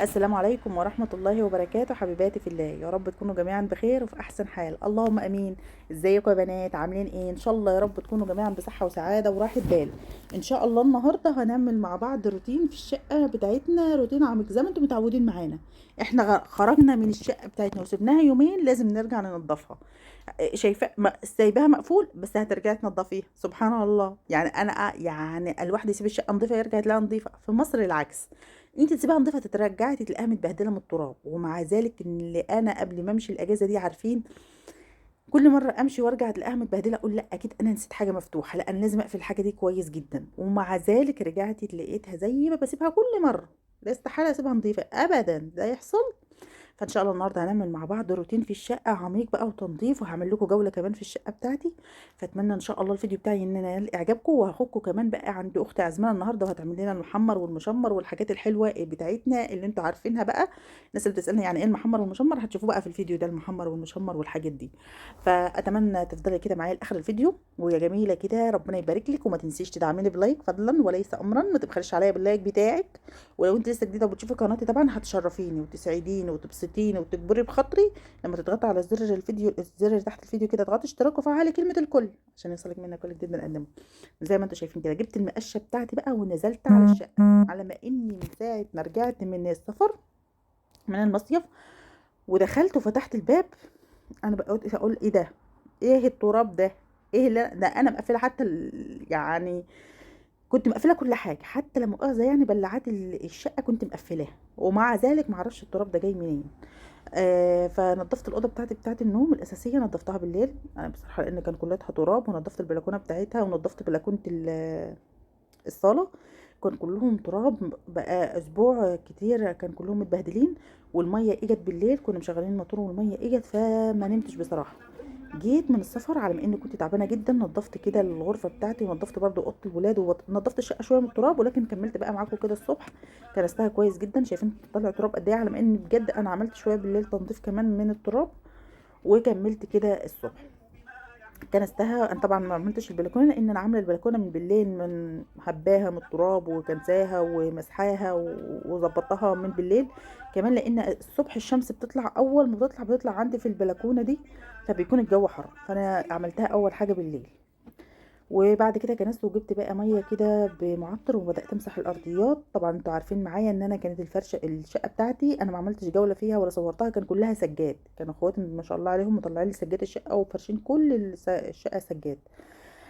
السلام عليكم ورحمة الله وبركاته. حبيباتي في الله، يا رب تكونوا جميعا بخير وفي أحسن حال، اللهم أمين. ازيكم يا بنات؟ عاملين ايه؟ ان شاء الله يا رب تكونوا جميعا بصحة وسعادة وراحة بال. ان شاء الله النهاردة هنعمل مع بعض روتين في الشقة بتاعتنا، روتين عميق زي ما انتم متعودين معانا. احنا خرجنا من الشقة بتاعتنا وسبناها يومين، لازم نرجع ننضفها. شايفة سايباها مقفول بس هترجعي تنضفيها، سبحان الله. يعني انا يعني الواحد يسيب الشقة نظيفة يرجع يلاقيها نظيفة. في مصر العكس، انت تسيبها نظيفة تترجعي تلاقيها متبهدله من التراب. ومع ذلك ان اللي انا قبل ما امشي الاجازة دي، عارفين كل مرة امشي وارجع تلاقيها متبهدله، اقول لا اكيد انا نسيت حاجة مفتوحة، لا انا لازم اقفل الحاجة دي كويس جدا. ومع ذلك رجعت لقيتها زي ما بسيبها كل مرة، لا استحالة اسيبها نظيفة ابدا، ده يحصل. فان شاء الله النهارده هنعمل مع بعض روتين في الشقة عميق بقى وتنظيف، وهعمل لكم جولة كمان في الشقة بتاعتي. فاتمنى ان شاء الله الفيديو بتاعي ان انا ينال اعجابكم، وهاخدكم كمان بقى عند اختي عزمانه النهارده، وهتعمل لنا المحمر والمشمر والحاجات الحلوة بتاعتنا اللي انتوا عارفينها بقى. الناس اللي بتسالني يعني ايه المحمر والمشمر هتشوفوه بقى في الفيديو ده، المحمر والمشمر والحاجات دي. فاتمنى تفضلي كده معايا لاخر الفيديو، ويا جميلة كده ربنا يبارك لك، وما تنسيش تدعميني ب like فضلا وليس امرا، ما تبخليش عليا بال like بتاعك. ولو انت لسه جديدة وبتشوفي قناتي طبعا هتشرفيني وتسعديني وتبسطيني وتكبري بخاطري لما تضغطي على زر الفيديو، الزر اللي تحت الفيديو كده، اضغطي اشتراك وفعلي كلمة الكل عشان يوصلك منا كل جديد بنقدمه. زي ما انتم شايفين كده جبت المقشه بتاعتي بقى ونزلت على الشقة، على ما اني من ساعة ما رجعت من السفر من المصيف ودخلت وفتحت الباب، انا بقيت اقول ايه ده؟ ايه التراب ده؟ ايه اللي ده؟ انا مقفلة حتى يعني كنت مقفلة كل حاجة، حتى لما مؤاخذة يعني بلعات الشقة كنت مقفلاها، ومع ذلك معرفش التراب ده جاي منين. فنضفت الاوضة بتاعتي بتاعت النوم الاساسية، نضفتها بالليل انا بصراحة لان كان كلها تراب، ونضفت البلكونه بتاعتها، ونضفت بلكونة الصاله، كان كلهم تراب بقى اسبوع كتير، كان كلهم متبهدلين. والمية اجت بالليل، كنا مشغلين الموتور والمية اجت، فما نمتش بصراحة. جيت من السفر على ما اني كنت تعبانة جدا، نظفت كده الغرفة بتاعتي، ونظفت برده اوضة الولاد، ونظفت الشقة شوية من التراب، ولكن كملت بقى معاكم كده الصبح كنستها كويس جدا. شايفين طلع تراب قد ايه، على ما ان بجد انا عملت شوية بالليل تنظيف كمان من التراب، وكملت كده الصبح كنستها. انا طبعا ما عملتش البلكونه لان انا عامله البلكونه من بالليل، من حباها من التراب وكنساها ومسحاها وظبطتها من بالليل كمان، لان الصبح الشمس بتطلع، اول ما بتطلع بتطلع عندي في البلكونه دي، فبيكون الجو حر، فانا عملتها اول حاجة بالليل. وبعد كده كنست وجبت بقى مية كده بمعطر وبدات امسح الارضيات. طبعا انتوا عارفين معايا ان انا كانت الفرشة الشقة بتاعتي انا ما عملتش جولة فيها ولا صورتها، كان كلها سجاد، كانوا اخواتي ما شاء الله عليهم مطلعين لي سجاد الشقة وفرشين كل الشقة سجاد.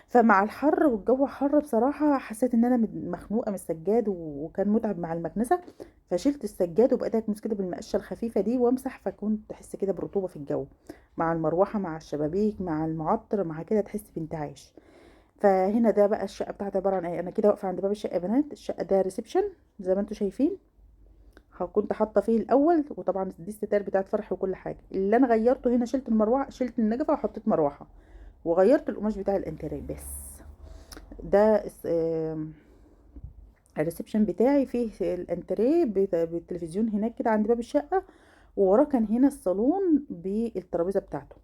فمع الحر والجو حر بصراحة حسيت ان انا مخنوقه من السجاد، وكان متعب مع المكنسة، فشلت السجاد وبقيت اكنس كده بالمقشه الخفيفة دي وامسح، فكنت احس كده برطوبه في الجو مع المروحة مع الشبابيك مع المعطر مع كده، تحس بانتعاش. فهنا ده بقى الشقة بتاعتي عبارة عن ايه. انا كده واقفة عند باب الشقة يا بنات، الشقة ده reception زي ما انتم شايفين، كنت حاطه فيه الاول، وطبعا دي الستار بتاعت فرح وكل حاجة. اللي انا غيرته هنا شلت المروحة، شلت النجفه وحطيت مروحة، وغيرت القماش بتاع الانتريه بس. ده ال reception بتاعي فيه الانتريه بالتلفزيون هناك كده عند باب الشقة، ووراه كان هنا الصالون بالترابيزه بتاعته.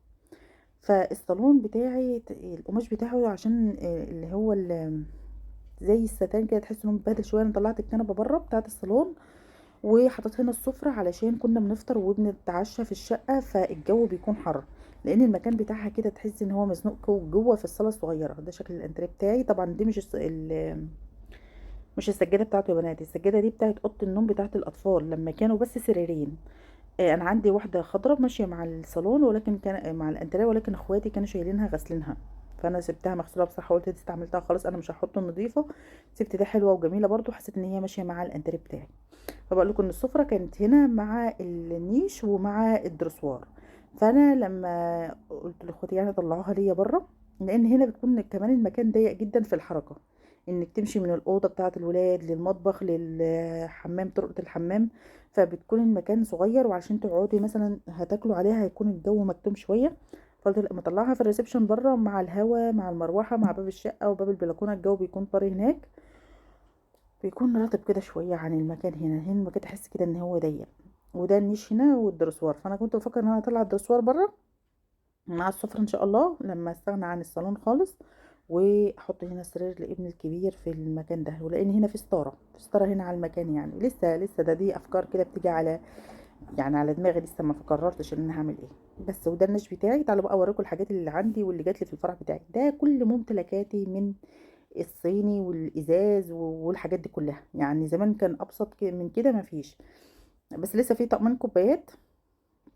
فالصالون بتاعي القماش بتاعه عشان اللي هو زي الستان كده، تحس انه متبهدل شوية. انا طلعت الكنبة بره بتاعه الصالون وحطيت هنا السفرة علشان كنا بنفطر وبنتعشى في الشقة، فالجو بيكون حر لان المكان بتاعها كده تحس ان هو مزنوق جوه في الصاله الصغيرة. ده شكل الانتريه بتاعي. طبعا دي مش السجادة بتاعته يا بنات، السجادة دي بتاعه اوضة النوم بتاعه الاطفال لما كانوا بس سريرين. انا عندي واحدة خضراء ماشية مع الصالون، ولكن كان مع الانتريه، ولكن اخواتي كانوا شايلينها غسلينها، فانا سبتها مغسوله بصراحة، قلت دي استعملتها خلاص انا مش هحط النظيفة، سبت ده حلوة وجميلة برضو، حسيت ان هي ماشية مع الانتريه بتاعي. فبقول لكم ان السفرة كانت هنا مع النيش ومع الدرسوار، فانا لما قلت لاخواتي يعني طلعوها ليا بره، لان هنا بتكون كمان المكان ضيق جدا في الحركة، انك تمشي من الاوضة بتاعه الولاد للمطبخ للحمام طرقه الحمام، فبتكون المكان صغير، وعشان تقعدي مثلا هتاكلوا عليها هيكون الجو مكتوم شوية. فقلت لا مطلعها في ال reception بره مع الهوا مع المروحة مع باب الشقة وباب البلكونه، الجو بيكون طري هناك، بيكون رطب كده شوية عن المكان هنا. هنا المكان تحس كده ان هو ضيق، وده النيش هنا والدرسوار. فانا كنت بفكر ان انا اطلع الدرسوار بره مع السفرة ان شاء الله لما استغنى عن الصالون خالص، واحط هنا سرير لابني الكبير في المكان ده، ولان هنا في ستارة، في ستارة هنا على المكان. يعني لسه لسه ده، دي افكار كده بتيجي على يعني على دماغي، لسه ما قررتش ان انا هعمل ايه. بس وده النش بتاعي. تعالوا بقى اوريكم الحاجات اللي عندي واللي جات لي في الفرح بتاعي. ده كل ممتلكاتي من الصيني والازاز والحاجات دي كلها. يعني زمان كان ابسط من كده ما فيش. بس لسه في طقمين كوبايات،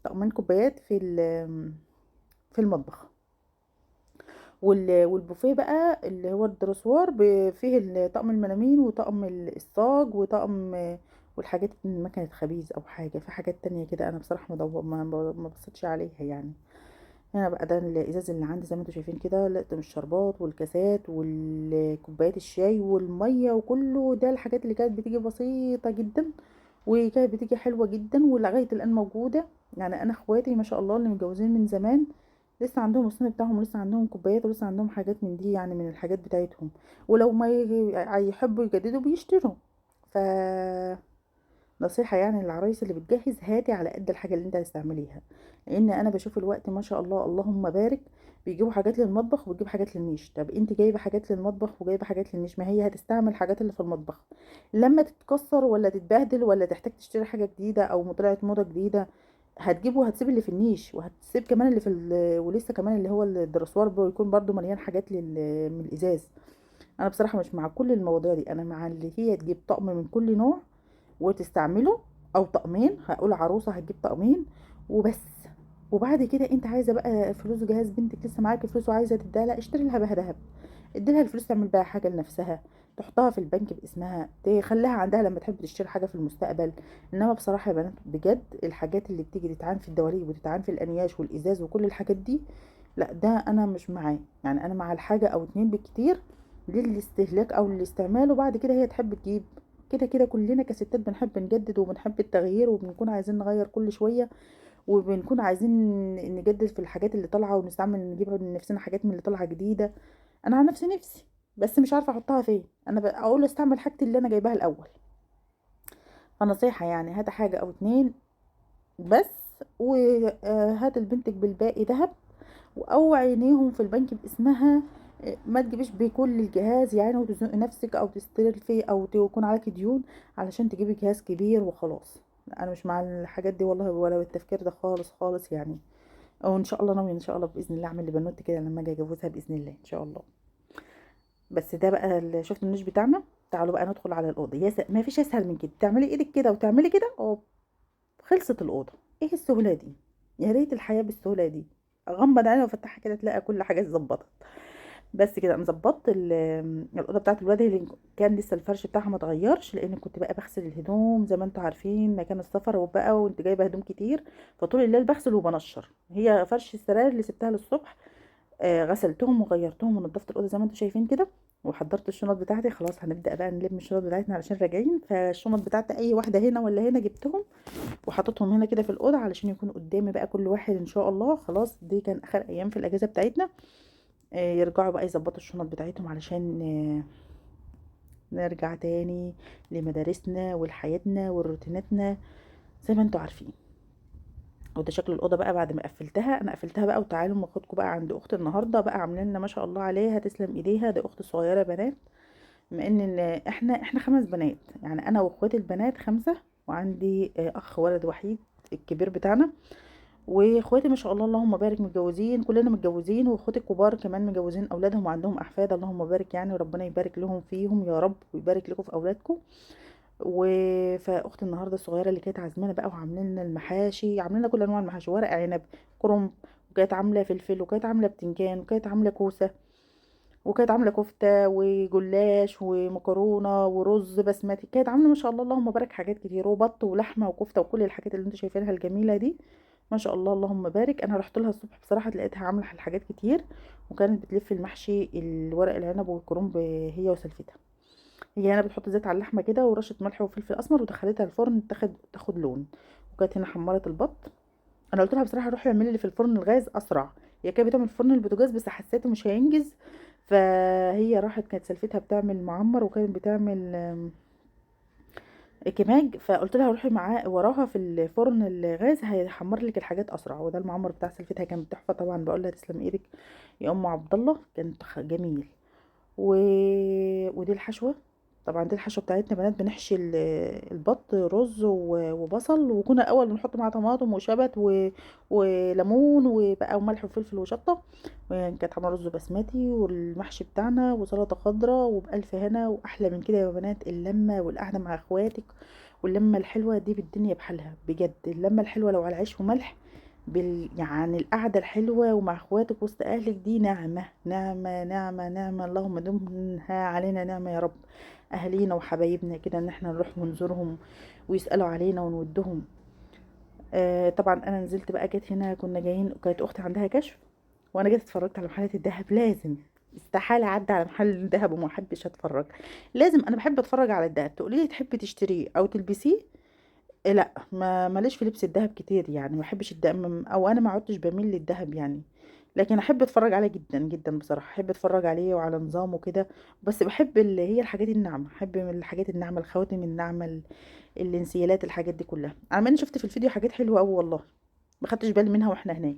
طقمين كوبايات في المطبخ. والبوفيه بقى اللي هو الدرسوار فيه طقم الملامين وطقم الصاج وطقم والحاجات، مكنة خبيز او حاجة، في حاجات تانية كده انا بصراحة ما بصيتش عليها يعني. هنا بقى ده الازاز اللي عندي زي ما انتم شايفين كده، لقطم الشربات والكاسات والكوبايات الشاي والمية وكله. ده الحاجات اللي كانت بتيجي بسيطة جدا وكانت بتيجي حلوة جدا ولغاية الان موجودة. يعني انا اخواتي ما شاء الله اللي متجوزين من زمان لسه عندهم الصيني بتاعهم، ولسه عندهم كوبايات، ولسه عندهم حاجات من دي، يعني من الحاجات بتاعتهم. ولو ما يحبوا يجددوا بيشتروا. ف نصيحة يعني للعرايس اللي بتجهز، هاتي على قد الحاجة اللي انت هتستعمليها، لان انا بشوف الوقت ما شاء الله اللهم بارك بيجيبوا حاجات للمطبخ وبيجيب حاجات للنيش. طب انت جايبة حاجات للمطبخ وجايبة حاجات للنيش، ما هي هتستعمل الحاجات اللي في المطبخ لما تتكسر ولا تتبهدل ولا تحتاج تشتري حاجة جديدة او طلعت موضة جديدة، هتجيب وهتسيب اللي في النيش، وهتسيب كمان اللي في ولسه كمان اللي هو الدرسوار بيكون برضو مليان حاجات من الازاز. انا بصراحة مش مع كل المواضيع دي، انا مع اللي هي تجيب طقم من كل نوع وتستعمله، او طقمين، هقول عروسه هتجيب طقمين وبس. وبعد كده انت عايزه بقى فلوس جهاز بنتك، لسه معاكي فلوس وعايزه تديها، لا اشتري لها بقى ذهب، ادي لها الفلوس تعمل بيها حاجة لنفسها، تحطها في البنك باسمها، تخليها عندها لما تحب تشتري حاجة في المستقبل. انما بصراحة يا بنات بجد الحاجات اللي بتيجي تتعان في الدواليب وتتعان في الانياش والازاز وكل الحاجات دي، لا ده انا مش معاه. يعني انا مع الحاجة او اتنين بالكتير للاستهلاك او للاستعمال، وبعد كده هي تحب تجيب. كده كده كلنا كستات بنحب نجدد وبنحب التغيير وبنكون عايزين نغير كل شوية، وبنكون عايزين نجدد في الحاجات اللي طالعه ونستعمل نجيب لنفسنا حاجات من اللي طالعه جديدة. انا عن نفسي نفسي بس مش عارفه احطها فين، انا اقول استعمل حاجتي اللي انا جايباها الاول. فنصيحه يعني هات حاجة او اتنين بس، وهات لبنتك بالباقي ذهب، او عينيهم في البنك باسمها. ما تجيبيش بكل الجهاز يعني وتزنقي نفسك او تستلفي او تكون عليكي ديون علشان تجيبي جهاز كبير وخلاص. انا مش مع الحاجات دي والله، ولا بالتفكير ده خالص خالص يعني. او ان شاء الله ناوية ان شاء الله باذن الله اعمل لبنوتي كده لما اجي اجوزها باذن الله ان شاء الله. بس ده بقى اللي شفت النيش بتاعنا. تعالوا بقى ندخل على الاوضة. يا ما فيش اسهل من كده، تعملي ايدك كده وتعملي كده، خلصت الاوضة. ايه السهولة دي؟ يا ريت الحياة بالسهولة دي. اغمض عيني وافتحها كده تلاقي كل حاجة اتظبطت. بس كده انا ظبطت الاوضة بتاعت الولاد اللي كان لسه الفرش بتاعها ما اتغيرش، لان كنت بقى بغسل الهدوم زي ما انتم عارفين مكان السفر وبقى وانت جايبه هدوم كتير، فطول الليل بغسل وبنشر. هي فرش السراير اللي سبتها للصبح، غسلتهم وغيرتهم ونضفت الاوضة زي ما انتم شايفين كده، وحضرت الشنط بتاعتي. خلاص هنبدا بقى نلم الشنط بتاعتنا علشان راجعين. فالشنط بتاعتي اي واحدة هنا ولا هنا جبتهم وحطيتهم هنا كده في الاوضة علشان يكون قدامي بقى كل واحد ان شاء الله. خلاص دي كان اخر ايام في الاجازة بتاعتنا، يرجعوا بقى يظبطوا الشنط بتاعتهم علشان نرجع تاني لمدارسنا ولحياتنا وروتيناتنا زي ما انتوا عارفين. وده شكل الاوضة بقى بعد ما قفلتها. انا قفلتها بقى، وتعالوا ما اخدكم بقى عند اختي النهارده بقى، عاملين لنا ما شاء الله عليها تسلم ايديها. دي اخت صغيرة بنات، بما ان احنا 5 بنات، يعني انا واخواتي البنات 5، وعندي اخ ولد وحيد الكبير بتاعنا، واخواتي ما شاء الله اللهم بارك متجوزين، كلنا متجوزين، واخواتي الكبار كمان متجوزين اولادهم وعندهم احفاد اللهم بارك يعني، وربنا يبارك لهم فيهم يا رب ويبارك لكم في اولادكم. فاختي النهارده الصغيرة اللي كانت عازمانه بقى وعاملين لنا المحاشي، عاملين لنا كل انواع المحاشي، ورق عنب، كرنب، وكانت عامله فلفل، وكانت عامله بتنجان، وكانت عامله كوسة، وكانت عامله كفته وجلاش ومكرونه ورز بسمتي. كانت عامله ما شاء الله اللهم بارك حاجات كتير، وبط ولحمه وكفته وكل الحاجات اللي انتوا شايفينها الجميلة دي ما شاء الله اللهم بارك. انا رحت لها الصبح بصراحة لقيتها عامله الحاجات كتير، وكانت بتلف المحشي الورق العنب والكرنب هي وسلفتها. هي هنا بتحط زيت على اللحمة كده ورشه ملح وفلفل اسمر ودخلتها الفرن تاخد لون. وكانت هنا حمرت البط. انا قلت لها بصراحة روحي اعملي اللي في الفرن الغاز اسرع، هي كانت بتعمل في فرن البوتاجاز بس حسيته مش هينجز، فهي راحت كانت سلفتها بتعمل معمر وكانت بتعمل كماج، فقلت لها روحي معاه وراها في الفرن الغاز هيحمر لك الحاجات اسرع. وده المعمر بتاع سلفتها كان تحفة طبعا، بقول لها تسلم ايدك يا ام عبد الله، كان جميل. و... ودي الحشوه. طبعا دي الحشوه بتاعتنا بنات، بنحشي البط رز وبصل، وكنا الاول بنحط معاه طماطم وشبت وليمون وبقى وملح وفلفل وشطه. وكانت عامله رز بسمتي والمحشي بتاعنا وسلطة خضراء، وبالف هنا. واحلى من كده يا بنات اللمة والقعده مع اخواتك واللمه الحلوة دي بالدنيا بحالها بجد. اللمة الحلوة لو على عيش وملح يعني القعدة الحلوة ومع اخواتك وسط اهلك دي نعمه نعمه نعمه نعمه، اللهم دمها علينا نعمه يا رب. اهالينا وحبايبنا كده ان احنا نروح ونزورهم ويسالوا علينا ونودهم. طبعا انا نزلت بقى، جيت هنا كنا جايين، كانت اختي عندها كشف، وانا جيت اتفرجت على محلات الذهب. لازم استحالة اعدي على محل الذهب وما احبش اتفرج، لازم انا بحب اتفرج على الذهب. تقولي لي تحبي تشتريه او تلبسيه؟ إيه لا، ما ماليش في لبس الذهب كتير يعني، ما بحبش الذهب، او انا ما عدتش بميل للذهب يعني، لكن احب اتفرج عليه جدا جدا بصراحة، احب اتفرج عليه وعلى نظامه كده. بس بحب اللي هي الحاجات الناعمة، احب من الحاجات الناعمة، الخواتم الناعمة، الانسيالات، الحاجات دي كلها. انا شفت في الفيديو حاجات حلوة قوي والله، ما خدتش بالي منها واحنا هناك.